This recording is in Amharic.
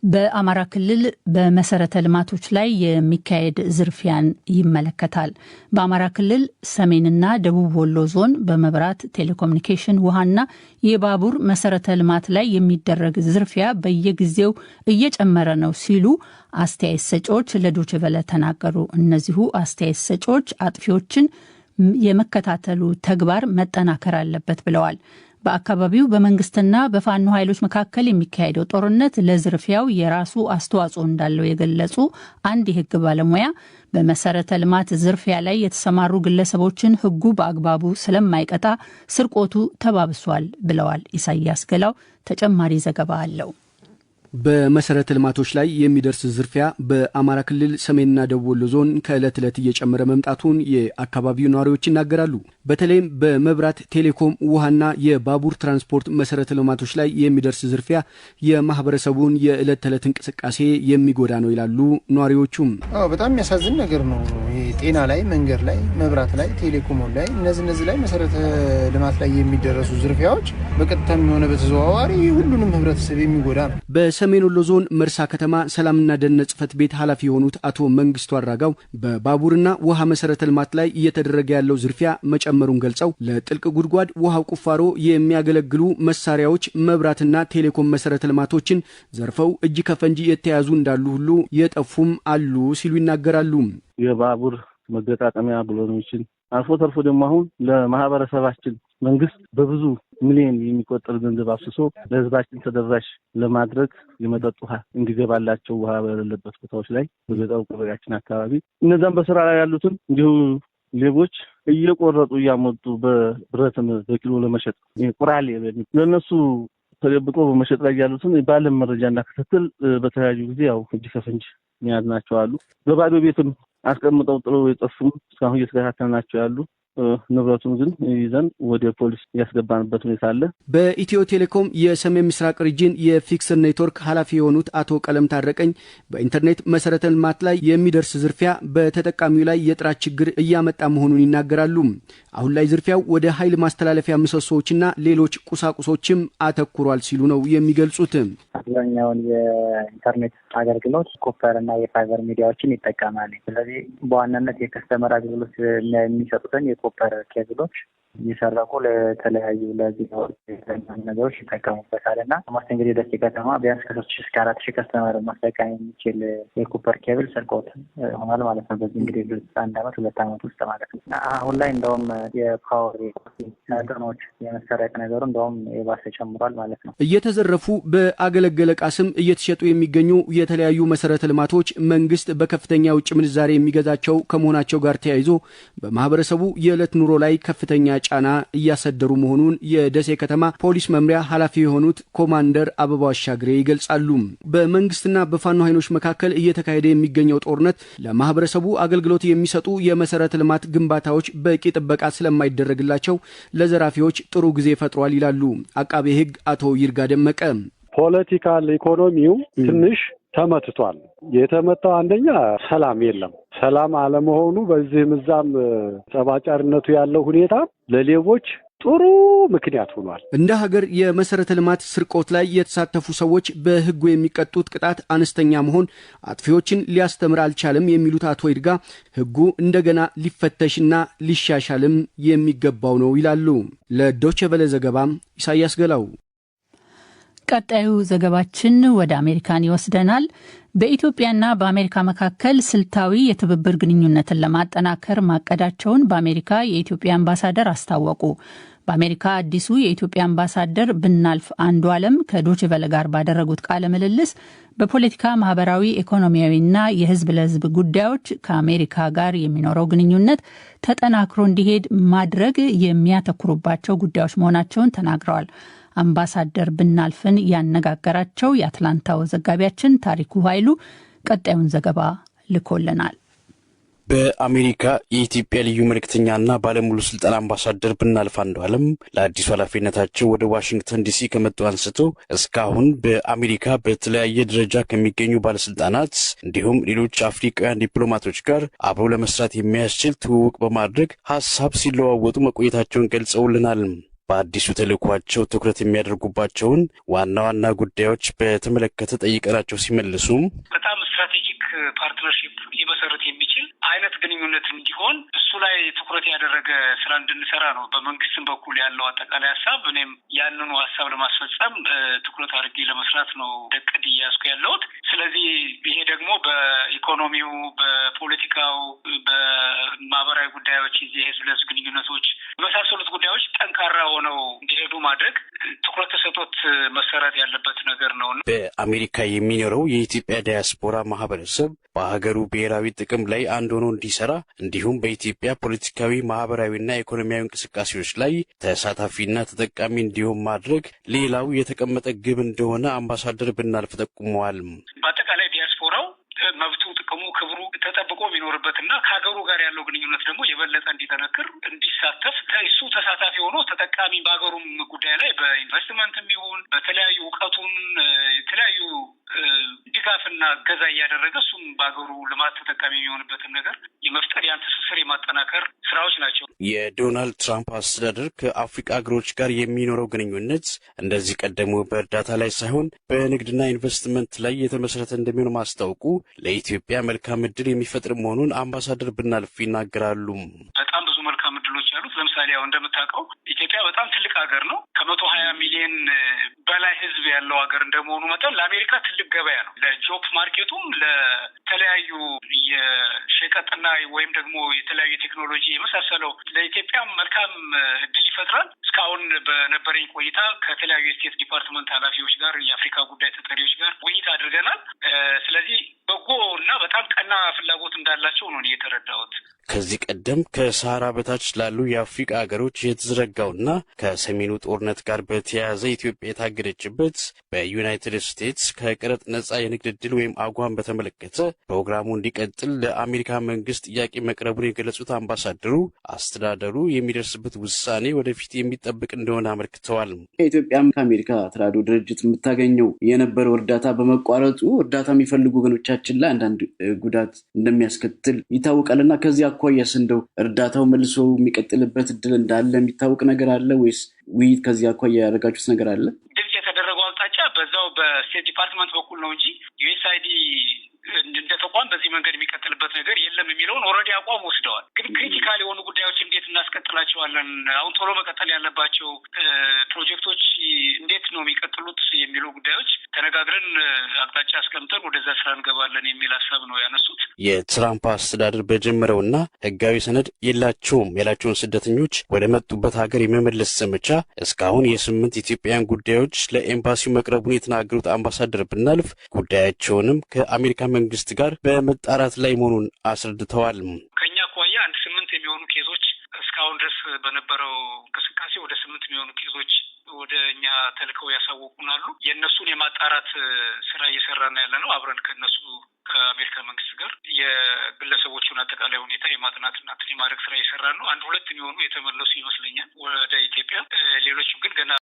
በአማራ ክልል በመሰረተ ልማቶች ላይ የሚካሄድ ዝርፊያን ይመለከታል። በአማራ ክልል ሰሜንና ደቡብ ወሎ ዞን በመብራት፣ ቴሌኮሙኒኬሽን፣ ውሃና የባቡር መሰረተ ልማት ላይ የሚደረግ ዝርፊያ በየጊዜው እየጨመረ ነው ሲሉ አስተያየት ሰጪዎች ለዶይቼ ቬለ ተናገሩ። እነዚሁ አስተያየት ሰጪዎች አጥፊዎችን የመከታተሉ ተግባር መጠናከር አለበት ብለዋል። በአካባቢው በመንግስትና በፋኖ ኃይሎች መካከል የሚካሄደው ጦርነት ለዝርፊያው የራሱ አስተዋጽኦ እንዳለው የገለጹ አንድ የሕግ ባለሙያ በመሰረተ ልማት ዝርፊያ ላይ የተሰማሩ ግለሰቦችን ሕጉ በአግባቡ ስለማይቀጣ ስርቆቱ ተባብሷል ብለዋል። ኢሳያስ ገላው ተጨማሪ ዘገባ አለው። በመሰረተ ልማቶች ላይ የሚደርስ ዝርፊያ በአማራ ክልል ሰሜንና ደቡብ ወሎ ዞን ከዕለት ዕለት እየጨመረ መምጣቱን የአካባቢው ነዋሪዎች ይናገራሉ። በተለይም በመብራት፣ ቴሌኮም፣ ውሃና የባቡር ትራንስፖርት መሰረተ ልማቶች ላይ የሚደርስ ዝርፊያ የማህበረሰቡን የዕለት ተዕለት እንቅስቃሴ የሚጎዳ ነው ይላሉ ነዋሪዎቹም። አዎ፣ በጣም የሚያሳዝን ነገር ነው። ጤና ላይ፣ መንገድ ላይ፣ መብራት ላይ፣ ቴሌኮም ላይ፣ እነዚህ ላይ መሰረተ ልማት ላይ የሚደረሱ ዝርፊያዎች በቀጥታ የሚሆነ በተዘዋዋሪ ሁሉንም ህብረተሰብ የሚጎዳ ነው። በሰሜን ወሎ ዞን መርሳ ከተማ ሰላምና ደህንነት ጽሕፈት ቤት ኃላፊ የሆኑት አቶ መንግስቱ አራጋው በባቡርና ውሃ መሰረተ ልማት ላይ እየተደረገ ያለው ዝርፊያ መጨመሩን ገልጸው ለጥልቅ ጉድጓድ ውሃ ቁፋሮ የሚያገለግሉ መሳሪያዎች፣ መብራትና ቴሌኮም መሰረተ ልማቶችን ዘርፈው እጅ ከፈንጂ የተያዙ እንዳሉ ሁሉ የጠፉም አሉ ሲሉ ይናገራሉ። የባቡር መገጣጠሚያ ብሎኖችን አልፎ ተርፎ ደግሞ አሁን ለማህበረሰባችን መንግስት በብዙ ሚሊዮን የሚቆጠር ገንዘብ አፍስሶ ለህዝባችን ተደራሽ ለማድረግ የመጠጥ ውሃ እንዲገባላቸው ውሃ በሌለበት ቦታዎች ላይ በገጠሩ ቀበሌያችን አካባቢ እነዛም በስራ ላይ ያሉትን እንዲሁ ሌቦች እየቆረጡ እያመጡ በብረትም በኪሎ ለመሸጥ ቁራሌ ለእነሱ ተደብቆ በመሸጥ ላይ ያሉትን ባለን መረጃና ክትትል በተለያዩ ጊዜ ያው እጅ ከፍንጅ የያዝናቸው አሉ። በባዶ ቤትም አስቀምጠው ጥለው የጠፉም እስካሁን እየተከታተልናቸው ያሉ፣ ንብረቱን ግን ይዘን ወደ ፖሊስ ያስገባንበት ሁኔታ አለ። በኢትዮ ቴሌኮም የሰሜን ምስራቅ region የ fixed network ኃላፊ የሆኑት አቶ ቀለም ታረቀኝ በኢንተርኔት መሰረተ ልማት ላይ የሚደርስ ዝርፊያ በተጠቃሚው ላይ የጥራት ችግር እያመጣ መሆኑን ይናገራሉ። አሁን ላይ ዝርፊያው ወደ ኃይል ማስተላለፊያ ምሰሶዎችና ሌሎች ቁሳቁሶችም አተኩሯል ሲሉ ነው የሚገልጹት። አብዛኛውን የኢንተርኔት አገልግሎት copper እና የፋይበር ሚዲያዎችን ይጠቀማል። ስለዚህ በዋናነት የ customer አገልግሎት የሚሰጡትን የ copper ኬብሎች እየሰረቁ ለተለያዩ ለዜናዎች ነገሮች ይጠቀሙበታል እና most እንግዲህ ደሴ ከተማ ቢያንስ ከ3,000 እስከ 4,000 customer ማስጠቀም የሚችል የ copper cable ስርቆት ሆኗል ማለት ነው። በዚህ እንግዲህ 1 አመት 2 አመት ውስጥ ማለት ነው። አሁን ላይ እንደውም የ power መጠኖች የመሰረቅ ነገሩ እንደውም የባሰ ጨምሯል ማለት ነው። እየተዘረፉ በአገለገለ ዕቃ ስም እየተሸጡ የሚገኙ የተለያዩ መሰረተ ልማቶች መንግስት በከፍተኛ የውጭ ምንዛሬ የሚገዛቸው ከመሆናቸው ጋር ተያይዞ በማህበረሰቡ የዕለት ኑሮ ላይ ከፍተኛ ጫና እያሳደሩ መሆኑን የደሴ ከተማ ፖሊስ መምሪያ ኃላፊ የሆኑት ኮማንደር አበባው አሻግሬ ይገልጻሉ። በመንግስትና በፋኖ ኃይሎች መካከል እየተካሄደ የሚገኘው ጦርነት ለማህበረሰቡ አገልግሎት የሚሰጡ የመሰረተ ልማት ግንባታዎች በቂ ጥበቃ ስለማይደረግላቸው ለዘራፊዎች ጥሩ ጊዜ ፈጥሯል ይላሉ አቃቤ ሕግ አቶ ይርጋ ደመቀ። Political ኢኮኖሚው ትንሽ ተመትቷል። የተመታው አንደኛ ሰላም የለም። ሰላም አለመሆኑ በዚህም እዛም ጸብ አጫሪነቱ ያለው ሁኔታ ለሌቦች ጥሩ ምክንያት ሆኗል። እንደ ሀገር የመሰረተ ልማት ስርቆት ላይ የተሳተፉ ሰዎች በሕጉ የሚቀጡት ቅጣት አነስተኛ መሆን አጥፊዎችን ሊያስተምር አልቻለም የሚሉት አቶ ይርጋ ሕጉ እንደገና ሊፈተሽና ሊሻሻልም የሚገባው ነው ይላሉ። ለዶይቼ ቬለ ዘገባ ኢሳያስ ገላው። ቀጣዩ ዘገባችን ወደ አሜሪካን ይወስደናል። በኢትዮጵያና በአሜሪካ መካከል ስልታዊ የትብብር ግንኙነትን ለማጠናከር ማቀዳቸውን በአሜሪካ የኢትዮጵያ አምባሳደር አስታወቁ። በአሜሪካ አዲሱ የኢትዮጵያ አምባሳደር ብናልፍ አንዱዓለም ከዶይቼ ቬለ ጋር ባደረጉት ቃለ ምልልስ በፖለቲካ፣ ማህበራዊ፣ ኢኮኖሚያዊና የህዝብ ለህዝብ ጉዳዮች ከአሜሪካ ጋር የሚኖረው ግንኙነት ተጠናክሮ እንዲሄድ ማድረግ የሚያተኩሩባቸው ጉዳዮች መሆናቸውን ተናግረዋል። አምባሳደር ብናልፍን ያነጋገራቸው የአትላንታው ዘጋቢያችን ታሪኩ ኃይሉ ቀጣዩን ዘገባ ልኮልናል። በአሜሪካ የኢትዮጵያ ልዩ መልእክተኛና ባለሙሉ ስልጣን አምባሳደር ብናልፍ አንዱዓለም ለአዲሱ ኃላፊነታቸው ወደ ዋሽንግተን ዲሲ ከመጡ አንስቶ እስካሁን በአሜሪካ በተለያየ ደረጃ ከሚገኙ ባለስልጣናት እንዲሁም ሌሎች አፍሪካውያን ዲፕሎማቶች ጋር አብሮ ለመስራት የሚያስችል ትውውቅ በማድረግ ሀሳብ ሲለዋወጡ መቆየታቸውን ገልጸውልናል። በአዲሱ ተልዕኳቸው ትኩረት የሚያደርጉባቸውን ዋና ዋና ጉዳዮች በተመለከተ ጠይቀናቸው ሲመልሱም በጣም strategic partnership ሊመሰረት የሚችል አይነት ግንኙነት እንዲሆን እሱ ላይ ትኩረት ያደረገ ስራ እንድንሰራ ነው በመንግስትም በኩል ያለው አጠቃላይ ሀሳብ። እኔም ያንኑ ሀሳብ ለማስፈጸም ትኩረት አድርጌ ለመስራት ነው እቅድ እያያዝኩ ያለሁት። ስለዚህ ይሄ ደግሞ በኢኮኖሚው፣ በፖለቲካው፣ በማህበራዊ ጉዳዮች፣ የህዝብ ለህዝብ ግንኙነቶች የመሳሰሉት ጉዳዮች ጠንካራ ሆነው እንዲሄዱ ማድረግ ትኩረት ተሰጥቶት መሰራት ያለበት ነገር ነው። በአሜሪካ የሚኖረው የኢትዮጵያ ዲያስፖራ ማህበረሰብ በሀገሩ ብሔራዊ ጥቅም ላይ አንድ ሆኖ እንዲሰራ እንዲሁም በኢትዮጵያ ፖለቲካዊ፣ ማህበራዊና ኢኮኖሚያዊ እንቅስቃሴዎች ላይ ተሳታፊና ተጠቃሚ እንዲሆን ማድረግ ሌላው የተቀመጠ ግብ እንደሆነ አምባሳደር ብናልፍ ጠቁመዋል። በአጠቃላይ ዲያስፖራው መብቱ፣ ጥቅሙ፣ ክብሩ ተጠብቆ የሚኖርበትና ከሀገሩ ጋር ያለው ግንኙነት ደግሞ የበለጠ እንዲጠነክር እንዲሳተፍ እሱ ተሳታፊ ሆኖ ተጠቃሚ በሀገሩም ጉዳይ ላይ በኢንቨስትመንትም ይሁን በተለያዩ እውቀቱን የተለያዩ ድጋፍና እገዛ እያደረገ እሱም በሀገሩ ልማት ተጠቃሚ የሚሆንበትን ነገር የመፍጠር ያን ትስስር የማጠናከር ስራዎች ናቸው። የዶናልድ ትራምፕ አስተዳደር ከአፍሪካ ሀገሮች ጋር የሚኖረው ግንኙነት እንደዚህ ቀደሙ በእርዳታ ላይ ሳይሆን በንግድና ኢንቨስትመንት ላይ የተመሰረተ እንደሚሆን ማስታወቁ ለኢትዮጵያ መልካም እድል የሚፈጥር መሆኑን አምባሳደር ብናልፍ ይናገራሉ። በጣም ብዙ መልካም እድሎች ያሉት ለምሳሌ ያው እንደምታውቀው ኢትዮጵያ በጣም ትልቅ ሀገር ነው። ከ120 ሚሊዮን በላይ ሕዝብ ያለው ሀገር እንደመሆኑ መጠን ለአሜሪካ ትልቅ ገበያ ነው። ለ job market ኡም ለተለያዩ የሸቀጥና ወይም ደግሞ የተለያዩ ቴክኖሎጂ የመሳሰለው ለኢትዮጵያ መልካም እድል ይፈጥራል። እስካሁን በነበረኝ ቆይታ ከተለያዩ የ State Department ኃላፊዎች ጋር የአፍሪካ ጉዳይ ተጠሪዎች ጋር ውይይት አድርገናል። ስለዚህ በጎ እና በጣም ቀና ፍላጎት እንዳላቸው ነው የተረዳሁት። ከዚህ ቀደም ከሰሃራ በታች ላሉ የአፍሪካ ሀገሮች የተዘረጋውና ከሰሜኑ ጦርነት ጋር በተያያዘ ኢትዮጵያ የታገደችበት በዩናይትድ ስቴትስ ከቀረጥ ነጻ የንግድ ዕድል ወይም አጓን በተመለከተ ፕሮግራሙ እንዲቀጥል ለአሜሪካ መንግስት ጥያቄ መቅረቡን የገለጹት አምባሳደሩ አስተዳደሩ የሚደርስበት ውሳኔ ወደፊት የሚጠብቅ እንደሆነ አመልክተዋል። ኢትዮጵያም ከአሜሪካ ተራድኦ ድርጅት የምታገኘው የነበረው እርዳታ በመቋረጡ እርዳታ የሚፈልጉ ወገኖቻችን ላይ አንዳንድ ጉዳት እንደሚያስከትል ይታወቃልና ከዚህ አኳያስ እንደው እርዳታው መልሶ የሚቀጥልበት እድል እንዳለ የሚታወቅ ነገር አለ ወይስ ውይይት ከዚህ አኳያ ያደረጋችሁት ነገር አለ? ግልጽ የተደረገው አቅጣጫ በዛው በ State Department በኩል ነው እንጂ ዩኤስአይዲ እንደ ተቋም በዚህ መንገድ የሚቀጥልበት ነገር የለም የሚለውን already አቋም ወስደዋል። ግን critical የሆኑ ጉዳዮች እንዴት እናስቀጥላቸዋለን፣ አሁን ቶሎ መቀጠል ያለባቸው ፕሮጀክቶች እንዴት ነው የሚቀጥሉት የሚሉ ጉዳዮች ተነጋግረን አቅጣጫ አስቀምጠን ወደዛ ስራ እንገባለን የሚል ሀሳብ ነው ያነሱት። የትራምፕ አስተዳደር በጀመረውና ሕጋዊ ሰነድ የላቸውም ያላቸውን ስደተኞች ወደ መጡበት ሀገር የመመለስ ዘመቻ እስካሁን የ8 ኢትዮጵያውያን ጉዳዮች ለኤምባሲው መቅረቡን የተናገሩት አምባሳደር ብናልፍ ጉዳያቸውንም ከአሜሪካ መንግስት ጋር በመጣራት ላይ መሆኑን አስረድተዋል። ከኛ አኳያ አንድ 8 የሚሆኑ case ኦች እስካሁን ድረስ በነበረው እንቅስቃሴ ወደ 8 የሚሆኑ case ኦች ወደ እኛ ተልከው ያሳወቁን አሉ። የእነሱን የማጣራት ስራ እየሰራን ያለ ነው። አብረን ከእነሱ ከአሜሪካ መንግስት ጋር የግለሰቦቹን አጠቃላይ ሁኔታ የማጥናትና የማድረግ ስራ እየሰራን ነው። አንድ 2 የሚሆኑ የተመለሱ ይመስለኛል ወደ